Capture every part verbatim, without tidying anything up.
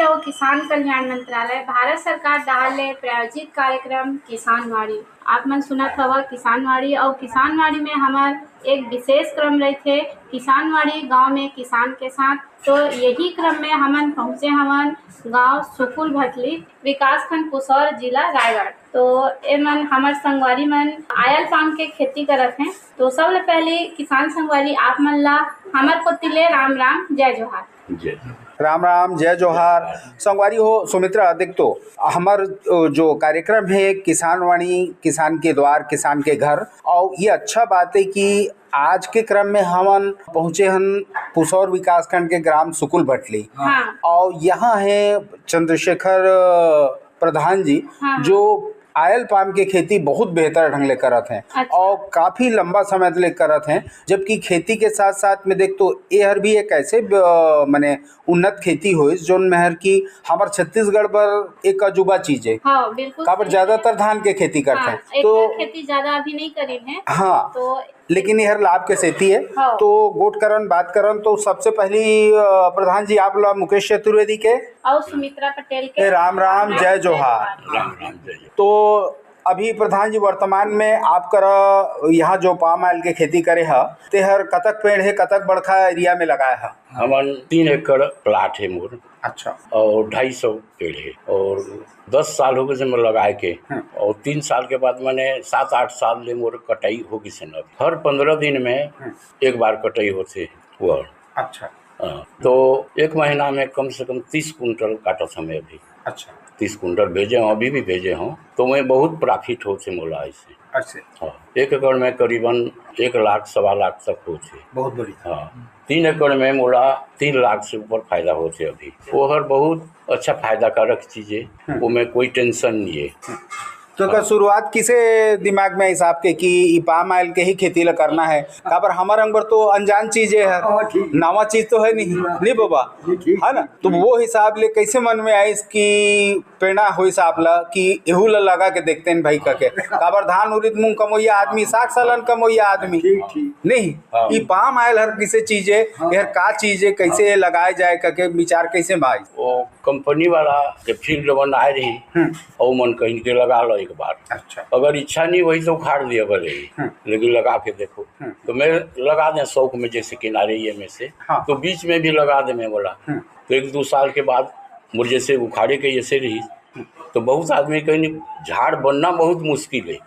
तो किसान कल्याण मंत्रालय, भारत सरकार डहार ले प्रायोजित कार्यक्रम किसानवाड़ी। आप मन सुनत हवा किसानवाड़ी, अउ किसानवाड़ी में हमर एक विशेष क्रम रहिथे, किसानवाड़ी गांव में किसान के साथ। तो यही क्रम में हमन पहुंचे हवन गांव सुकुल भटली, विकासखंड पुसौर, जिला रायगढ़। तो एमन हमर संगवारी मन आयल पाम के खेती करत हैं। तो सबले पहले किसान संगवारी आप मन ला हमर कोति ले राम राम, जय जोहार। जय। राम राम, जय जोहार। संगवारी हो, सुमित्रा, देख तो, हमर, अ, जो कार्यक्रम है किसानवाणी, किसान के द्वार, किसान के घर, और ये अच्छा बात है कि आज के क्रम में हमन पहुँचे हन पुसौर विकासखंड के ग्राम सुकुल भटली। हाँ। और यहाँ है चंद्रशेखर, अ, प्रधान जी, हाँ, हाँ। जो आयल पाम के खेती बहुत बेहतर ढंग ले करत हैं। अच्छा। और काफी लंबा समय ले करत हैं, जबकि खेती के साथ साथ में देख तो एहर भी एक ऐसे, अ, माने उन्नत खेती होइस, जोन मेहर की हमर छत्तीसगढ़ बर एक अजूबा चीज है। हाँ, बिल्कुल काबर सही है। ज्यादातर धान के खेती करथे। हाँ, तो एकर खेती ज्यादा अभी नहीं करीन है। हाँ, तो लेकिन एहर लाभ के सेती है। हाँ। तो गोठ करन, बात करन, तो सबसे पहली, अ, प्रधान जी, आप ला मुकेश चतुर्वेदी के अउ सुमित्रा पटेल के ए, राम राम, जय जोहार। राम राम, जय जोहार। तो अभी प्रधान जी, वर्तमान में आप करा यहाँ जो पाम आयल के खेती करे ह, तेहर कतक पेड़ है, कतक बड़खा एरिया में लगाए ह? हमन तीन एकड़ प्लाट है मोर। अच्छा। और ढाई सौ पेड़ है, और दस साल हो गए से मैं लगाए के। हम्म। और तीन साल के बाद, माने सात आठ साल ले मोर कटाई हो गई से न। हर पंद्रह दिन में हम्म। एक बार कटाई होथे। वो अच्छा। हाँ, तो एक महीना में कम से कम तीस कुंटल काटत हमें अभी। अच्छा। तीस कुंटल भेजे हों, अभी भी भेजे हों, तो मैं बहुत profit होथे मोला ऐसे। अच्छा। हाँ, एक एकड़ में करीबन एक लाख, सवा लाख तक होथे। बहुत बढ़िया। हाँ, तीन एकड़ में मोला तीन लाख से ऊपर फायदा होथे अभी। ओहर बहुत अच्छा फायदाकारक चीज है, हम्म। ओमे कोई tension नहीं है। तो का शुरुआत किसे दिमाग में आइस आपके कि ई पाम आयल के ही खेती ला करना है? काबर हमर अंग बर तो अनजान चीज है, हाँ, ठीक। नवा चीज तो है नहीं, हाँ। नहीं बाबा? जी, ठीक। है ना? तो वो हिसाब ले कैसे मन में आइस कि प्रेरणा होइस आप ला कि एहू ला लगा के देखते हैं भाई कके? काबर धान उरिद मूंग कमोइया आदमी, साग सालन कमोइया आदमी। ठीक, ठीक। नहीं, हाँ। ई पाम आयल हर किसे चीज है, हाँ। एहर का चीज है, कैसे लगाए जाए कके विचार कैसे में आइस? वो कंपनी वाला जब field में आए रही, हम्म। और मन कहीं के लगा लो एक बार। अच्छा। अगर इच्छा नहीं हुई तो उखाड़ दिया भले ही, हम्म। लेकिन लगा के देखो। हम्म। तो मैं लगा दें शौक में, जैसे किनारे ये में से, हाँ। तो बीच में भी लगा दे मैं बोला। हम्म। तो एक दो साल के बाद मोर जैसे उखाड़े के ऐसे रही, हम्म। तो बहुत आदमी कहीं झाड़ बनना बहुत मुश्किल है,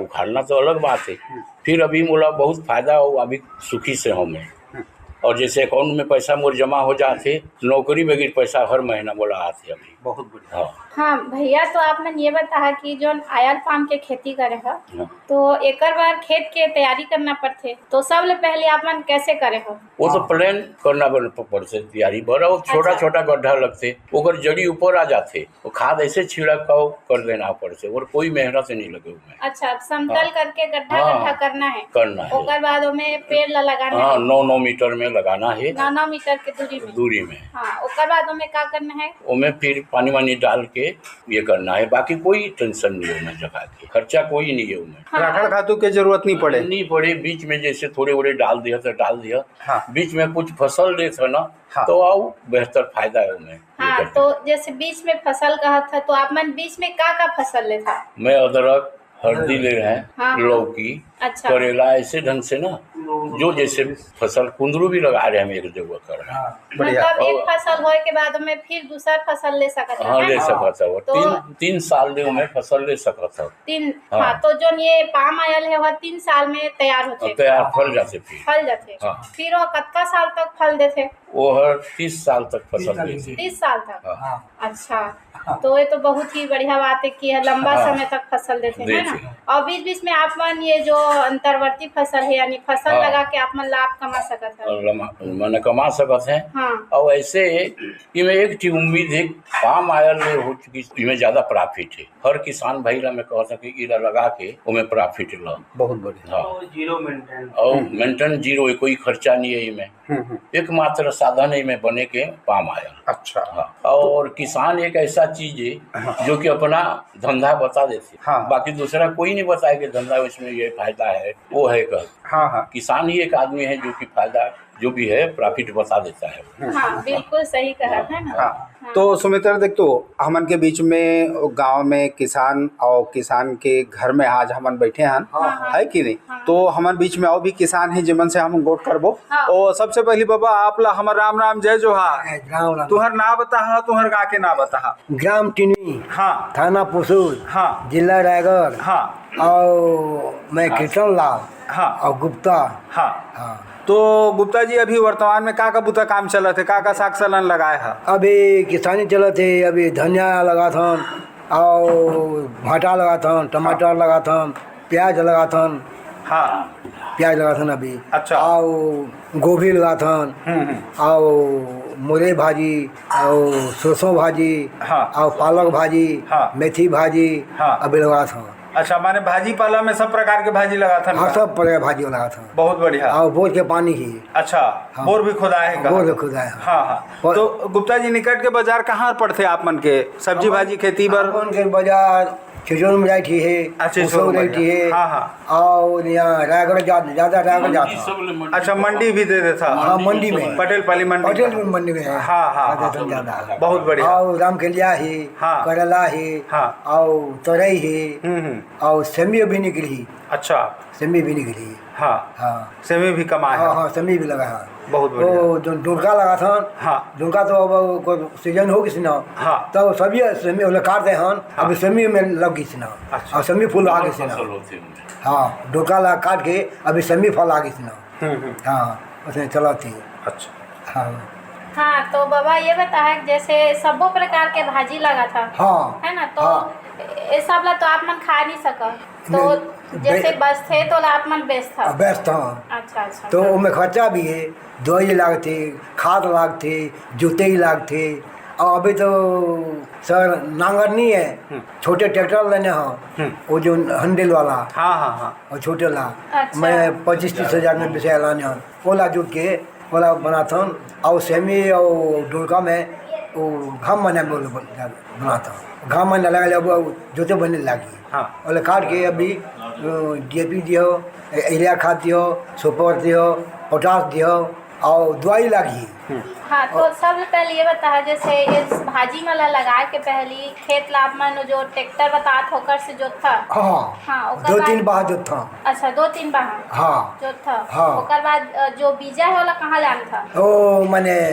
उखाड़ना तो अलग बात है। हम्म। फिर अभी मोला बहुत फायदा हो, अभी सुखी से हूँ मैं। हम्म। और जैसे account में पैसा मोर जमा हो जाथे, नौकरी बगैर पैसा हर महीना मोला आथे अभी। बहुत बढ़िया। हाँ। हाँ भैया, तो आप मन ये बताहा कि जोन आयल पाम के खेती करे ह, हाँ। तो एकर बर खेत के तैयारी करना पड़थे, तो सबले पहले आप मन कैसे करे हो? वो तो हाँ। Plan करना बन-, पड़थे तैयारी बर, और छोटा अच्छा। छोटा गड्ढा लगथे, ओकर जड़ी ऊपर आ जाथे, वो खाद ऐसे छिड़काव कर देना पड़थे, और कोई मेहनत नहीं लगे उसमें। अच्छा, समतल हाँ। करके गड्ढा हाँ, गड्ढा करना है। करना है। ओकर बाद ओमे पेड़ ला लगाना हाँ, है। नौ नौ मीटर में लगाना है। नौ नौ मीटर के दूरी में। दूरी में। हाँ, ओकर बाद ओमे का करना है? ओमे फिर पानी वानी डाल के ये करना है, बाकी कोई tension नहीं है ओमे जगह के, खर्चा कोई नहीं है ओमे। हाँ। राखड़ खातू के जरूरत नहीं पड़े। नहीं पड़े, बीच में जैसे थोड़े ओड़े डाल दिया तो डाल दिया, हाँ। बीच में कुछ फसल लेत है ना, हाँ। तो आओ बेहतर फायदा है ओमे। ये हाँ, करके। तो जैसे बीच में फसल कहत है, तो आप मन बीच में का का फसल लेत है? मैं अदरक, हल्दी ले रहे हैं, हाँ, हाँ। लौकी, अच्छा। करेला, ऐसे ढंग से ना, जो जैसे फसल, कुंदरू भी लगा रहे हैं हम एक जगह कर रहे हैं। हाँ, बढ़िया। मतलब एक और फसल होए के बाद में फिर दूसर फसल ले सकत है, हाँ, है ले ना? सकत है। वो तो तीन, तीन साल ले ओमे फसल ले सकत है। तीन, हाँ। हाँ, तो जोन ये पाम आयल है, वह तीन साल में तैयार होथे। तैयार फल जाथे फिर। फल जाथे। हाँ। फिर वो कतका साल तक फल देथे? वो हर तीस साल तक फसल तीस साल देथे। तीस साल तक? हाँ। हाँ। अच्छा, हाँ। तो ये तो बहुत ही बढ़िया बात है कि यह लंबा हाँ। समय तक फसल देथे, है ना? देथे। और बीच-बीच में आप मन ये जो अंतर्वर्ती फसल है, यानी फसल हाँ। लगा के आप मन लाभ कमा सकत है। और लमा-, माने कमा सकत है। हाँ। और ऐसे कि मैं एक ठी उम्मीद है, पाम आयल में हो चुकी, इमे ज्यादा profit है। हर किसान भाई ला मैं कहत हूँ कि इला लगा के ओमे profit ला। बहुत बढ़िया। हाँ। और zero maintenance। और हम्म। Maintenance zero है, कोई खर्चा नहीं है इमे। हम्म, हम्म। एकमात्र साधन है इमे बने के पाम आयल। अच्छा। हाँ। और किसान एक ऐसा चीज है हाँ। जो कि अपना धंधा बता देथे। हाँ। बाकी दूसरा कोई नहीं बताए कि धंधा इसमें ये फायदा है, वो है कह। हाँ, हाँ। किसान ही एक आदमी है जो कि फायदा जो भी है, प्रॉफिट बता देता है। हाँ, बिल्कुल सही कहा है ना। हाँ। तो सुमित्रा, देख, तो हमन के बीच में गांव में किसान और किसान के घर में आज हमन बैठे हन, हाँ, हाँ। है कि नहीं? हाँ। तो हमन बीच में और भी किसान हैं, जिमन से हम गोठ करबो। हाँ। और सबसे पहली बाबा, आप ला हमर राम राम, जय जोहार। राम राम। तुहर नाम बताहा, तुहर गाँव के नाम बताहा। ग्राम टिनवी, हाँ। थाना पुसूर, हाँ। जिला रायगढ़। हाँ। और मैं कीर्तन लाल हाँ। और गुप्ता। हाँ। हाँ। तो गुप्ता जी, अभी वर्तमान में का का बुता काम चलत हे, का का साग सलन लगाए हा? अभी किसानी चलत हे, अभी धनिया लगाथन और भाटा लगाथन, टमाटर लगाथन, प्याज लगाथन, हाँ। प्याज लगाथन अभी। अच्छा। और गोभी लगाथन हम्म, हम्म। और मुरई भाजी और सरसों भाजी हाँ। और पालक भाजी, हाँ। मेथी भाजी हाँ। अभी लगाथन। अच्छा, माने भाजी पाला में सब प्रकार के भाजी लगाथन हाँ, का? सब प्रकार भाजी लगाथन। बहुत बढ़िया। और बोर के पानी ही। अच्छा, हाँ। बोर भी खोदाए है का? बोर भी खोदाए है। हाँ, हाँ। पर- तो गुप्ता जी, निकट के बाजार कहाँ पड़थे आप मन के सब्जी भाजी खेती बर? अपन के बाजार छिछोर में जाइठी है, अच्छा, छिछोर उसो में जाइठी है। हाँ, हाँ। और यहाँ रायगढ़ जा, ज्यादा रायगढ़ जाता है। सब ले मंडी अच्छा, मंडी भी दे देता। हाँ, मंडी में। पटेल पाली मंडी। पटेल में मंडी में है। हाँ, हाँ, हाँ। ज्यादा, ज्यादा। बहुत बढ़िया। और रामकेलिया ही, हाँ। करेला ही, हाँ। और तरई ही, हम्म, हम्म। और सेमी भी निकली ही, अच्छा। सेमी भी निकली ही। हाँ। हाँ। सेमी भी कमाए हाँ, हैं। हाँ, सेमी भी लगा है। बहुत बढ़िया। वो जो डोंका लगाथन, हाँ। डोंका तो अब कोई सीजन हो गिस ना, हाँ। तो सभी सेमी वाले काट दे हन, हाँ। अभी सेमी में लग गिस ना, अच्छा। और सेमी फूल आ गिस ना। फसल होती है। हाँ, डोंका ला काट के अभी सेमी फल आ गिस ना। हम्म, हम्म। हाँ, उसमें चलत ही। अच्छा। हाँ। हाँ, तो बाबा ये बताए कि जैसे सबो प्रकार के भाजी लगाथा, हाँ, है ना, तो हाँ। ये सब ला तो आप मन खा नहीं सका, तो नहीं, जैसे बे- बचथे तो ला आप मन बेचथा। अब बेचता हूँ। अच्छा, अच्छा। तो ओमे खर्चा भी है, दवाई लागथे, खाद लागथे, जोतई लागथे। और अभी तो सर नांगर नहीं है, हम्म। छोटे ट्रैक्टर लेने हैं, हम्म। वो जो हैंडल वाला, हाँ, हाँ, हाँ। और छोटे ला, अच्छा। मैं पच्चीस तीस हजार में बेचा लाने हैं, ओला जोत के ओला बनाथन। और सेमी और डोलका में वो घाम मना में बनाथन, घाम मना लगा ले, अब जोते बने लागी। हाँ। ओला काट के अभी डीएपी दियो, यूरिया खाद दियो, सुपर दियो, पोटाश दियो और दवाई लागी। हाँ, तो सबले पहले ये बताहा, जैसे इस भाजी मन ला लगाए के पहली खेत ला आप मन जो ट्रैक्टर बतात ओकर से जोतथा। हाँ, हाँ, ओकर दो बाद तीन बार जोतता। अच्छा, दो तीन बार। हाँ। जोतथा। हाँ। ओकर बाद अ, जो बीजा है ओला कहाँ ले आनथा? ओ, मने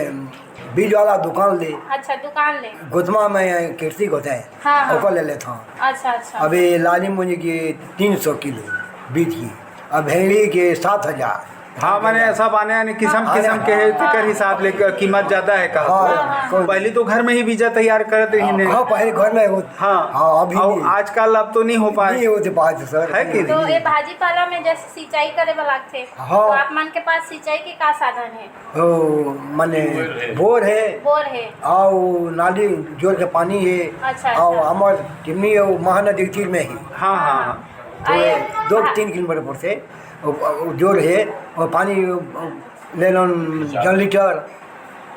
बीज वाला दुकान ले, अच्छा, दुकान ले। गोतमा में कृषि होते हैं, हाँ, हाँ। ओकर ले लेता हूँ। अच्छा, अच्छा। अभी लाली मुनि की तीन सौ किलो बीज की, अब भेड़ी के सात हजार। हाँ, माने सब आने आने किस्म हाँ, किस्म हाँ। के है, तेकर हिसाब ले कीमत ज्यादा है का? हाँ, हाँ। पहले तो घर में ही बीजा तैयार करत रहिन हे। हाँ, पहले घर में हो, हाँ। हाँ, अभी और नहीं। आजकल अब तो नहीं हो पाए। नहीं होते पाए सर। है कि तो नहीं? ये भाजी पाला में जैसे सिंचाई करे बर लागथे, हाँ। तो आप मन के पास सिंचाई के का साधन है? ओ, माने बोर है बोर है। और नाली जोर के पानी है। अच्छा, और अच्छा। हमार टिमनी है, वो महानदी के तीर में ही, हाँ, हाँ, हाँ। तो अरे, दो हाँ। तीन किलोमीटर पर से वो, वो जोर है, और पानी ले लो जनरेटर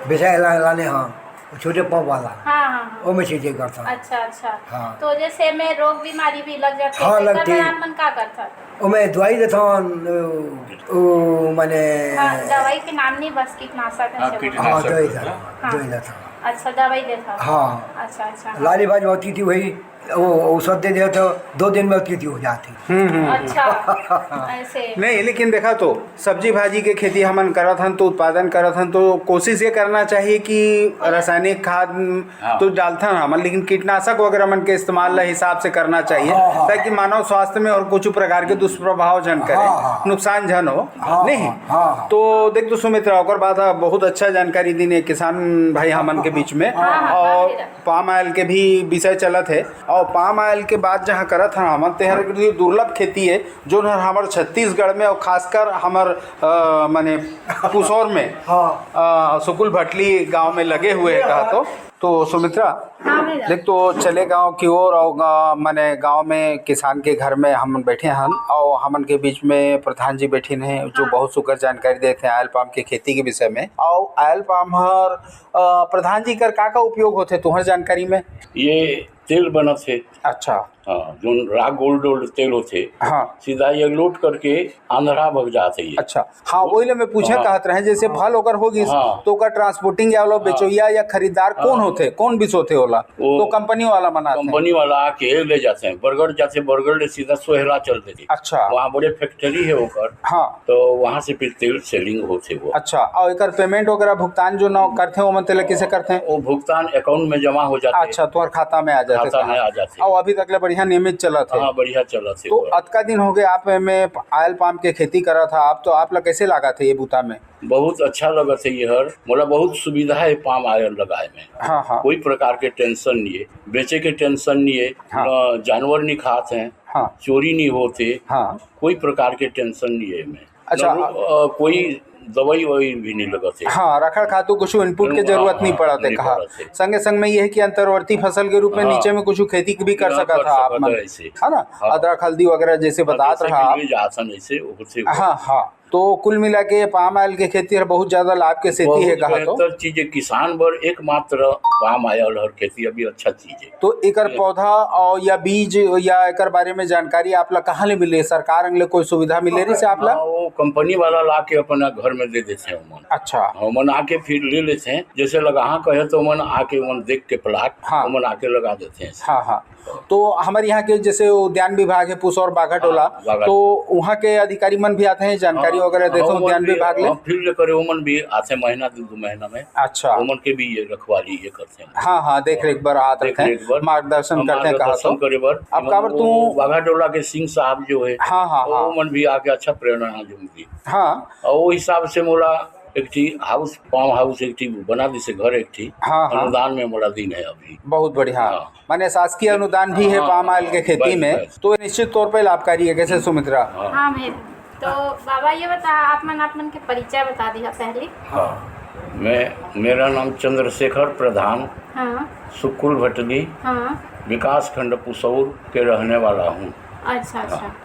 बिछाए ला-, लाने, हाँ, वो छोटे पंप वाला, हाँ, हाँ, हाँ। वो में सिंचाई करता हूँ। अच्छा, अच्छा। हाँ। तो जैसे में रोग बीमारी भी लग जाते हाँ, हैं, तो लगती एकर है। आप मन का करता? वो में दवाई देता हूँ, वो माने हाँ, दवाई के नाम नहीं, बस कीटनाशक है हाँ, सब। कीटनाशक। हाँ, दवाई हाँ। था, हाँ। दवाई था। अच्छा, दवाई देता। हाँ। अच्छा, अच्छा। लाली भाजी होती थी, वही वो औषध दे देते तो दो दिन में होती थी, हो जाती। हम्म, हम्म। अच्छा, ऐसे। नहीं, लेकिन देखा तो सब्जी भाजी के खेती हमन करत हन तो उत्पादन करत हन तो कोशिश ये करना चाहिए कि रासायनिक खाद हाँ। तो डालथन हमन, लेकिन कीटनाशक वगैरह मन के इस्तेमाल ला हिसाब से करना चाहिए, हाँ, हाँ। ताकि मानव स्वास्थ्य में और कुछ प्रकार के दुष्प्रभाव झन करे, हाँ, हाँ। नुकसान झन हो। हाँ, नहीं। हाँ, हाँ। तो देख तो सुमित्रा, ओकर बाद बहुत अच्छा जानकारी दीन हे किसान भाई हमन के बीच में। हाँ, हाँ, और हाँ, हाँ। पाम आयल के भी विषय चलत हे, और पाम आयल के बात जहाँ करत हन हमन, तेहर एक दुर्लभ खेती है, जोन हर हमर छत्तीसगढ़ में और खासकर हमर, अ, माने पुसौर में, हाँ। अ, सुकुल भटली गांव में लगे हुए है कहा तो। तो सुमित्रा, हाँ, भैया। देख तो चले गांव की ओर और गा-, माने गांव में किसान के घर में हम बैठे हन और हमन के बीच में प्रधान जी बैठिन हे, जो बहुत सुघर जानकारी देत हे आयल पाम के खेती के विषय में। और आयल पाम हर, अ, प्रधान जी कर का का उपयोग होथे तुहर जानकारी में? ये तेल बनत हे। अच्छा। हाँ, जोन रॉ गोल्ड वोल्ड तेल होथे, हाँ। सीधा ये लोड करके आंध्रा भग जात हे ये। अच्छा, हाँ, वो वही ले मैं पूछे हाँ। कहत रहे, जैसे हाँ। फल ओकर हो गिस, हाँ। तो ओकर ट्रांसपोर्टिंग या ओला हाँ। बेचोइया या खरीदार हाँ। कौन होथे, कौन बिसोथे ओला? वो तो कंपनी वाला बनाथे। कंपनी वाला आके ले जाथे, बरगढ़ जाथे, बरगढ़ ले सीधा सोहला चल देथे। अच्छा। वहाँ बड़े फैक्ट्री हे ओकर। हाँ। तो वहाँ से फिर तेल सेलिंग होथे वो। अच्छा, और एकर पेमेंट वगैरह भुगतान जो ना करथे, ओमन तेला किसे करथे? वो भुगतान अकाउंट में जमा हो जाथे। अच्छा, तोहर खाता में आ जाथे खाता कहा। में आ जाथे। और अभी तक ले बढ़िया नियमित चलत हे। हाँ, बढ़िया चलत हे तो वो। अतका दिन हो गए आप एमे आयल पाम के खेती करत हा, आप तो आप ला कैसे लागत हे ये बूता में? बहुत अच्छा लगत हे ये हर, मोला बहुत सुविधा हे पाम आयल लगाए में। हाँ, हाँ। कोई प्रकार के टेंशन नहीं है, बेचे के टेंशन नहीं है, हाँ। न जानवर नहीं खात हैं, हाँ। चोरी नहीं होते, हाँ। कोई प्रकार के टेंशन नहीं है एमे। अच्छा। न, अ, कोई दवाई ववाई भी नहीं लगत हे। हाँ, रखड़ खातू कुछ इनपुट के हाँ, जरूरत नहीं हाँ, पड़त हे नहीं कहा। पड़त हे। संगे संग में ये है कि अंतर्वर्ती फसल के रूप में हाँ। नीचे में कुछ खेती भी कर हाँ, सकत कर हा आप सकत मन। है ऐसे। है ना? हाँ। अदरक हल्दी वगैरह जैसे हाँ, बतात जैसे रहा कि आप। ले जाथन ऐसे, होथे वो। हाँ, हाँ। तो कुल मिला के पाम आयल के खेती हर बहुत ज्यादा लाभ के सेती बहुत हे कहा तो। बेहतर चीज है किसान बर, एकमात्र पाम आयल हर खेती अभी अच्छा चीज है। तो एकर ये पौधा और या बीज या एकर बारे में जानकारी आप ला कहाँ ले मिले? सरकार अंग ले कोई सुविधा मिले रहिस आप ला? हाँ, वो कंपनी वाला ला के अपना घर में दे देथे ओमन। अच्छा। ओमन आके फिर ले लेथे, जैसे लगाहा कहे तो ओमन आके ओमन देख के प्लाट, हाँ। ओमन आके लगा देथे। हाँ, हाँ। तो हमर यहाँ के जैसे उद्यान विभाग है, पुसौर बाघाटोला, हाँ, बाघाटोला। तो वहाँ के अधिकारी मन भी आथे हैं, जानकारी हाँ, वगैरह देथे हाँ, ओमन उद्यान भी, विभाग ले? हाँ, फील्ड करे ओमन भी आथे, महीना दू, दू महीना में। अच्छा। ओमन के भी ये रखवाली ये करथे। हाँ, हाँ, देख रेख बर आत देख रहिथे, रेख बर। मार्गदर्शन हाँ, करथे कहा मार्गदर्शन तो। करे बर। अब एमन काबर वो तू बाघाटोला के सिंह साहब जो है, हाँ, हाँ, हाँ। ओमन भी आके अच्छा प्रेरणा जो दी। हाँ। और वो हिसाब से मोला एक ठी हाउस, पाम हाउस एक ठी बना दिसे घर एक ठी, हाँ, हाँ। अनुदान में मोला दिन है अभी। बहुत बढ़िया। हाँ। माने शासकीय अनुदान भी है हाँ, पाम आयल के खेती बस, में, बस। तो निश्चित तौर पे लाभकारी है। कैसे सुमित्रा? हाँ। हाँ भैया, तो बाबा ये बता, आप मन, आप मन के परिचय बता दिया पहले। हाँ, मैं, मेरा नाम चंद्रशेखर प्रधान, हाँ। सुकुल भटली, हाँ। विकास खंड पुसौर के रहने वाला हूँ। अच्छा, अच्छा। हाँ।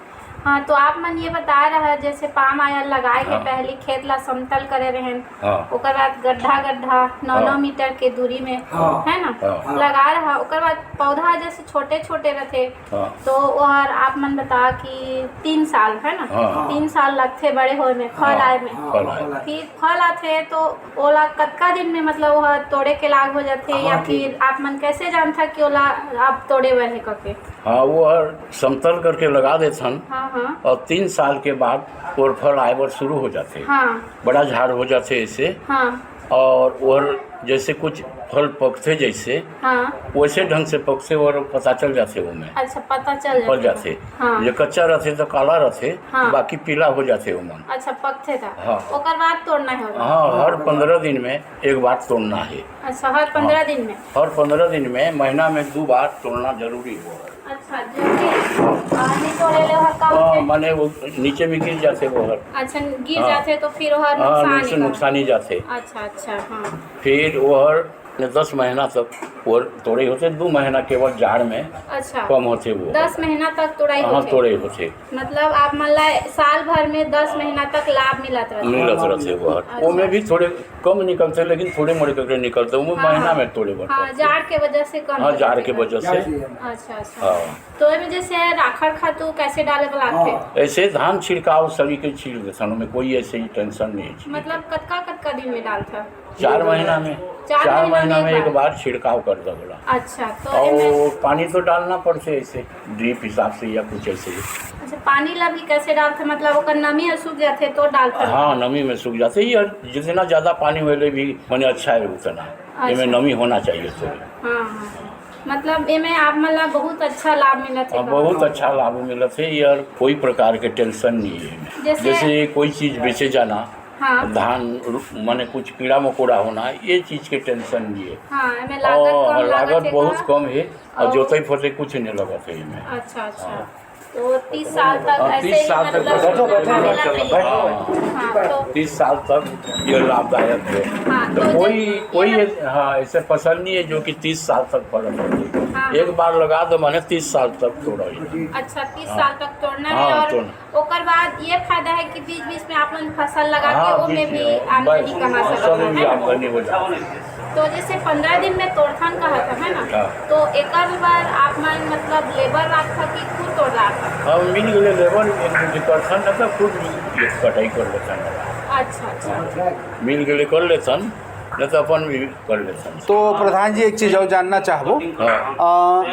हाँ, तो आप मन ये बता रहा, जैसे पाम आयल लगाए के हाँ। पहले खेत ला समतल करे रहेन, हाँ। ओकर बाद गड्ढा गड्ढा नौ नौ हाँ। मीटर के दूरी में, हाँ। है ना, हाँ। लगा रहा, ओकर बाद पौधा जैसे छोटे छोटे रहते, हाँ। तो ओहर आप मन बता कि तीन साल, है ना, हाँ। तीन साल लगथे बड़े होए में, फल हाँ। आए में। फल आए। फिर फल आथे तो ओला कतका दिन में, मतलब, ओहर तोड़े के लाग हो जाथे, हाँ, या ठीक। फिर आप मन कैसे जानथा कि ओला आप तोड़े बर हे करके? हाँ, वो हर समतल करके लगा देथन हाँ, हाँ। और तीन साल के बाद ओर फल आए बर शुरू हो जाथे। हाँ। बड़ा झाड़ हो जाथे ऐसे। हाँ। और ओहर जैसे कुछ फल पकथे जैसे, हाँ। वैसे ढंग से पकथे और पता चल जाथे ओमे। अच्छा, पता चल पक जाथे। जाथे। हाँ। ये कच्चा रहथे तो काला रहथे, हाँ। बाकी पीला हो जाथे ओमन। अच्छा, पकथे था। हाँ। ओकर बाद तोड़ना है ओला। हाँ, हर पन्द्रह दिन में एक बार तोड़ना है। अच्छा, हर पन्द्रह हाँ। दिन में? हर पन्द्रह दिन में, महीना में दो बार तोड़ना जरूरी हो। अच्छा, जो कि, आ, नहीं तोड़े ले ओहर का हाँ, होथे? माने वो नीचे में गिर जाथे वो हर। अच्छा, गिर हाँ। जाथे तो फिर ओहर हाँ, नुकसान नुकसान, ही का। नुकसान ही जाथे। अच्छा, अच्छा, हाँ। फिर वो हर दस महीना तक वो तोड़े होथे, दो महीना केवल जाड़ में अच्छा। कम होथे वो। दस महीना तक तोड़ाई हाँ, होथे? तोड़े होथे। मतलब आप मन ला साल भर में दस महीना तक लाभ मिलत रहथे? मिलत रहथे वो हर। अच्छा। ओमे भी थोड़े कम निकलथे, लेकिन थोड़े मोड़े करके निकलथे, वो हाँ, महीना हाँ। में तोड़े बर हाँ, पड़थे। जाड़ के वजह से कम हाँ, हो जाड़ जाथे के का? वजह से। अच्छा, अच्छा। हाँ। तो एमे जैसे राखड़ खातू कैसे डाले बर लागथे? हाँ। ऐसे धान छिड़काव सभी के छिड़ देथन, ओमे कोई ऐसे ही टेंशन नहीं है। मतलब कतका, कतका दिन में डालथा? चार महीना में, चार चार महीना महीना में में एक एक बार? बार छिड़काव कर दे बोला। अच्छा, तो और एमे पानी तो डालना पड़थे ऐसे, ड्रिप हिसाब से या कुछ ऐसे ही। अच्छा, पानी ला भी कैसे डालथे? मतलब ओकर नमी ह सूख जाथे तो डालथे? हाँ, नमी में सूख जाथे। ये जितना ज्यादा पानी होले भी, माने, अच्छा है उतना। अच्छा। एमे नमी होना चाहिए थोड़ी। हाँ, हाँ। मतलब एमे आप मन ला बहुत अच्छा लाभ मिलत हे हाँ, का? बहुत अच्छा लाभ मिलत हे यार, कोई प्रकार के टेंशन नहीं है। जैसे जैसे कोई चीज बेचे जाना, हाँ। धान रु-, माने कुछ कीड़ा मकोड़ा होना, ये चीज के टेंशन नहीं है। हाँ, एमे लागत और कम लागत लागत हे बहुत का? कम है और और जोतई फोतई कुछ नहीं लगत है इनमें। अच्छा, अच्छा। हाँ। तो तीस साल तक हाँ, ऐसे तीस ही साल तक मतलब बैठो, बैठो, चलना बैठो, मिला बैठो, नहीं। बैठो। हाँ, तो तीस साल तक ये लाभदायक है। हाँ, तो कोई, जब कोई ये ऐसे, हाँ, ऐसे फसल नहीं है जो कि तीस साल तक फलत हो। हाँ, एक हाँ। बार लगा दो, माने तीस साल तक तोड़ा ही। अच्छा, तीस हाँ। साल तक तोड़ना हाँ, है और तोड़ना। ओकर बाद ये फायदा है कि बीच-बीच में आप मन फसल लगा के हाँ, ओमे बीच भी में, आमदनी बस, कमा सकत उसमें भी हो। आमदनी हो जाती है। तो जैसे पन्द्रह दिन में तोड़थन कहत है ना, हाँ। तो एकर बर आप मन मतलब labour राखथव कि खुद तोड़ डारथव? अब मिल गेले labour, एक दू दिन करथन, मतलब खुद भी कटाई कर लेथन। अच्छा, अच्छा। मिल गेले कर लेथन, नहीं तो अपन भी कर लेथन। तो प्रधान जी, एक चीज और जानना चाहबो। हाँ। अ,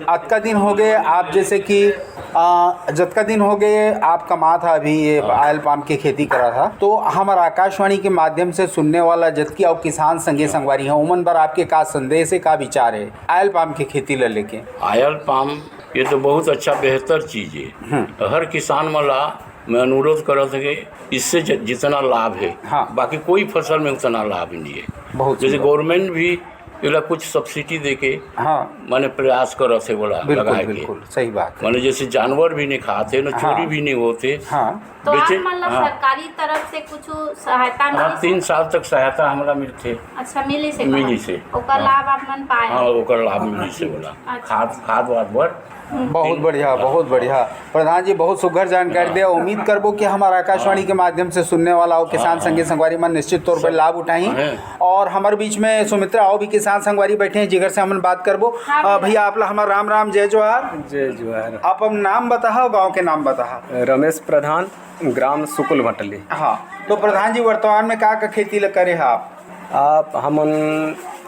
अतका दिन हो गए आप जैसे कि, अ, जतका दिन हो गए आप कमात हा अभी ये हाँ। Oil palm के खेती करा था, तो हमर आकाशवाणी के माध्यम से सुनने वाला जतकी अउ किसान संगे संगवारी हैं, उमन बर आपके का संदेश है, का विचार है oil palm के खेती ल लेके? Oil palm ये तो बहुत अच्छा, बेहतर चीज है। हम्म। हर किसान मन ला मैं अनुरोध करत हूँ कि इससे ज-, जितना लाभ है, हाँ। बाकी कोई फसल में उतना लाभ नहीं है। बहुत जैसे सुंदर। Government भी एला कुछ subsidy दे के हाँ। माने प्रयास करत है बोला बिल्कुल, लगाए के। बिल्कुल, सही बात है। माने जैसे जानवर भी नहीं खाते, ना हाँ। चोरी भी नहीं होते। हाँ। तो बेचे-, आप मन ला हाँ। सरकारी तरफ से कुछ सहायता हाँ, मिली तीन से? साल तक सहायता हमरा मिलथे। अच्छा, मिली से मिली कहा? से। ओकर हाँ। लाभ आप मन पाए? हाँ, ओकर लाभ मिली से बोला। अच्छा। खाद, खाद वाद बर बहुत बढ़िया, बहुत बढ़िया। प्रधान जी, बहुत सुघर जानकारी हाँ। दे। उम्मीद करबो कि हमार आकाशवाणी हाँ। के माध्यम से सुनने वाला अउ किसान हाँ, संगी हाँ। संगवारी मन निश्चित तौर पर सब लाभ उठाही। हैं। और हमारे बीच में सुमित्रा अउ भी किसान संगवारी बैठे हैं, जिगर से हमन बात करबो। हाँ, अ, भैया। भैया, आप ला हमार राम राम, जय जोहार। जय जोहार। आप अपन नाम बताहा, गांव के नाम बताहा। रमेश प्रधान, ग्राम सुकुल भटली। हाँ, तो प्रधान जी, वर्तमान में का का खेती ल करे हा आप? आप, हमन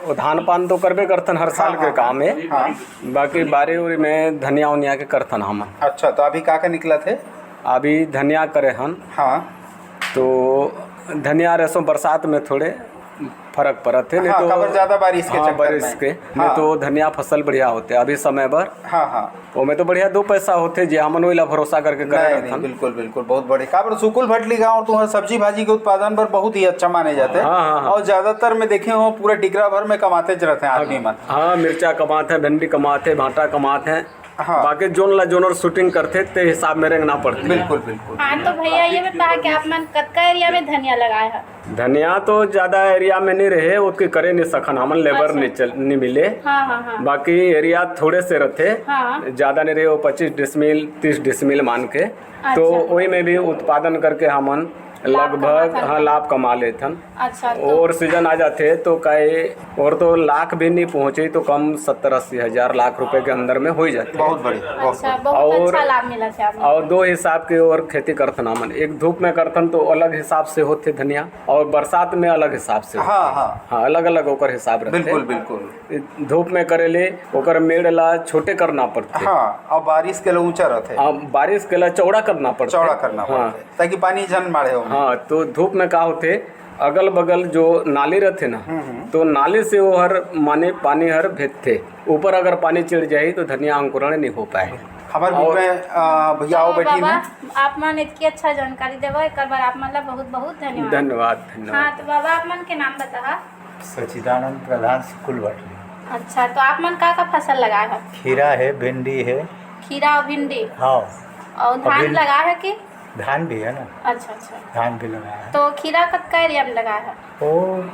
वो धान पान तो करबे करथन हर साल हाँ, के हाँ, काम है। हाँ। बाकी बारी उरी में धनिया उनिया के करथन हमन। अच्छा, तो अभी का का निकलत हे? अभी धनिया करे हन। हाँ। तो धनिया रेसो बरसात में थोड़े फर्क परत हे, नहीं हाँ, तो काबर ज्यादा बारिश के हाँ, चक्कर बारिश में। के, नहीं हाँ। तो धनिया फसल बढ़िया होथे अभी समय बर। हाँ, हाँ। ओमे तो बढ़िया दो पैसा होथे, जे हमन ओइला भरोसा करके करे नहीं, नहीं, रथन। बिल्कुल, बिल्कुल, बहुत बढ़िया। काबर सुकुल भटली गांव तुंहर सब्जी भाजी के उत्पादन बर बहुत ही अच्छा माने जाथे। हाँ, हाँ, हाँ। और ज्यादातर मैं देखे हूँ पूरा टिकरा भर में कमातेच रथे आदमी मन। हाँ, मिर्चा कमाथे, भिंडी कमाथे, भांटा कमाथे। हाँ। बाकी जोन ला जोनर shooting करथे, ते हिसाब में रेंगना पड़थे। बिल्कुल, बिल्कुल। हाँ, तो भैया ये बता कि आप मन कतका area में धनिया लगाए हैं? धनिया तो ज्यादा area में नहीं रहे, ओतके करे नहीं सकन, हमन labour अच्छा। नहीं चल, नहीं मिले। हाँ, हाँ, हाँ। बाकी area थोड़े से रथे, हाँ। ज्यादा नहीं रहे, वो पच्चीस डिसमिल, तीस डिसमिल मान के, तो अच्छा। ओही में भी उत्पादन करके हमन लाभ लगभग, कमाथन। हाँ, लाभ कमा लेथन। अच्छा, तो और season आ जाथे तो काहे, और तो लाख भी नहीं पहुँचे तो कम सत्तर अस्सी हजार लाख रुपए के अंदर में हो ही जाथे। बहुत बढ़िया, बहुत अच्छा, बढ़िया। बहुत और, अच्छा लाभ मिला थे आपको। और दो हिसाब के और खेती करथन हमन, एक धूप में करथन तो अलग हिसाब से होथे धनिया, और बरसात में अलग हिसाब से हाँ, होथे। हाँ। हाँ, अलग-अलग ओकर हिसाब रथे। बिल्कुल, बिल्कुल। धूप में करे ले ओकर मेड़ ला छोटे करना पड़थे। हाँ, और बारिश के लिए ऊंचा रहथे। हाँ, बारिश के लिए चौड़ा करना पड़थे। चौड़ा करना हाँ। पड़थे, ताकि पानी झन माढ़े हो। हाँ, तो धूप में का होथे, अगल-बगल जो नाली रथे ना, हम्म, हम्म। तो नाली से वो हर माने पानी हर भेजथे। ऊपर अगर पानी चढ़ जाही तो धनिया अंकुरण नहीं हो पाए। हमारे बीच और में, अ, भैया आओ तो बैठी बाबा, में। आप मन इतनी अच्छा जानकारी देवा, एकर बर आप मन ला बहुत बहुत धन्यवाद। धन्यवाद, धन्यवाद। हाँ, तो बाबा आप मन के नाम बताहा। सच्चिदानंद प्रधान, सुकुल भटली। अच्छा, तो आप मन का का फसल लगाए हो? खीरा है, भिंडी है। खीरा और भिंडी? हाँ। और और धान भिंड-, लगाए हो कि? धान भी है ना। अच्छा, अच्छा। धान भी लगाए हैं। तो खीरा कतका area में लगाए हो? वो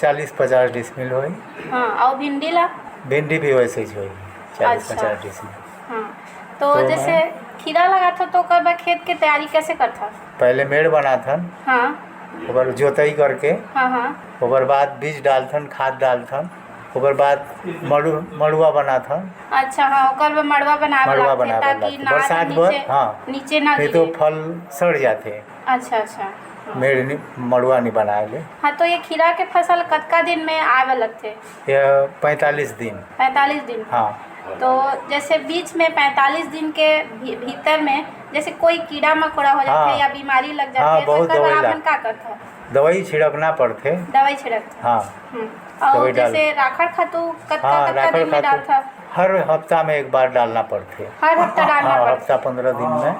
चालीस पचास डिसमिल होई। हाँ, और भिंडी ला? भिंडी भी वैसे ही होई, चालीस अच्छा। पचास डिसमिल। हाँ, तो तो जैसे मैं खीरा लगाथो तो ओकर बर खेत के तैयारी कैसे करथो? पहले मेड़ बनाथन, हाँ। ओकर जोताई करके, हाँ, हाँ। ओकर बाद बीज डालथन, खाद डालथन, ओकर बाद मड़ु-, मड़ुआ बनाथन। अच्छा, हाँ, ओकर बर मड़वा बनावे मड़वा लागथे, बनावे ताकि लागथे। नार बरसात नीचे, बर, हाँ। नीचे ना नहीं तो गिरे। फल सड़ जाथे। अच्छा, अच्छा। हाँ। मेड़ नि-, मड़ुआ नहीं बनाए ले। हाँ, तो ये खीरा के फसल कतका दिन में आवे लगथे? ये पैंतालीस दिन। पैंतालीस दिन? हाँ। तो जैसे बीच में पैंतालीस दिन के भी-, भीतर में जैसे कोई कीड़ा मकोड़ा हो जाथे हाँ। या बीमारी लग जाथे, हाँ, तो बहुत एकर बर दवाई आप लाग-, मन का करथो? दवाई छिड़कना पड़थे। दवाई छिड़कथे। हाँ। हम्म। और दवाई डाल- जैसे राखड़ खातू कतका, हाँ, कतका राखड़ दिन में खातू डालथो? हर हफ्ता में एक बार डालना पड़थे। हर हफ्ता डालना हाँ, पड़थे? हफ्ता पन्द्रह दिन में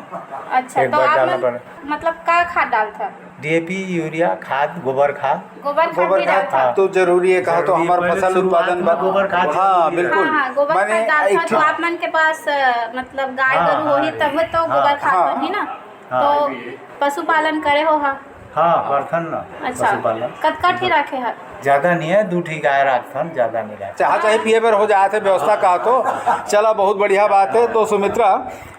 अच्छा, एक तो बार आप डालना मन पड़े। मतलब का खाद डालथो? डीएपी, यूरिया खाद, गोबर खाद। गोबर खाद गोबर भी खाद डालथो? तो जरूरी है, कहा तो जरूरी है, हमार पहले फसल शुरुआत उत्पादन में बा-, गोबर खाद हाँ, जरूरी है। बिल्कुल। हाँ, हाँ, गोबर माने खाद डालथो, एक तो ठो आप मन के पास, अ, मतलब गाय हाँ, गरु हाँ, होही, तब तो हाँ, गोबर खाद हाँ, बनही ना। हाँ। तो पशुपालन करे हो हा? हाँ, करथन ना अच्छा, पशुपालन। कतका ठी राखे हा? ज्यादा नहीं है, दू ठी गाय राखथन, ज्यादा नहीं राखथन। चाह चाही पिए बर हो जात हे व्यवस्था का तो। चला, बहुत बढ़िया बात है। तो सुमित्रा,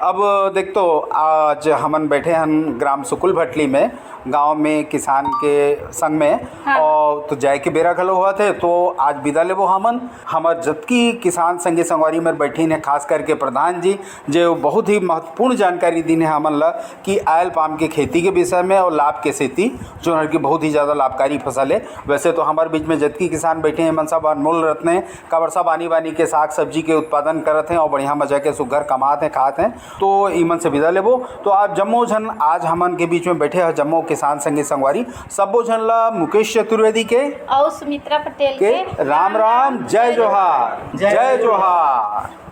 अब देख तो, आज हमन बैठे हन ग्राम सुकुल भटली में, गांव में किसान के संग में। हाँ। और तो जाए के बेरा घलो होवत हे, तो आज विदा लेबो हमन। हमर जतकी किसान संगी संगवारी मेर बैठिन हे, खास करके प्रधान जी, जे बहुत ही महत्वपूर्ण जानकारी दीन हे हमन ला कि आयल पाम के खेती के विषय में और लाभ के सेती, जोन हर की बहुत ही ज्यादा लाभकारी फसल है। वैसे तो हमर बीच में जतकी किसान बैठे हैं, मन सब अनमोल रत्न हैं, काबर सब आनी बानी के साग सब्जी के उत्पादन करत हैं और बढ़िया मजा के सुघर कमात हैं, खात हैं। तो इमन से विदा लेबो। तो आप जम्मो झन आज हमन के बीच में बैठे हैं, जम्मो किसान संगी संगवारी, सब्बो झन ला मुकेश चतुर्वेदी के और सुमित्रा पटेल के के राम राम, जय जोहार, जय जोहार।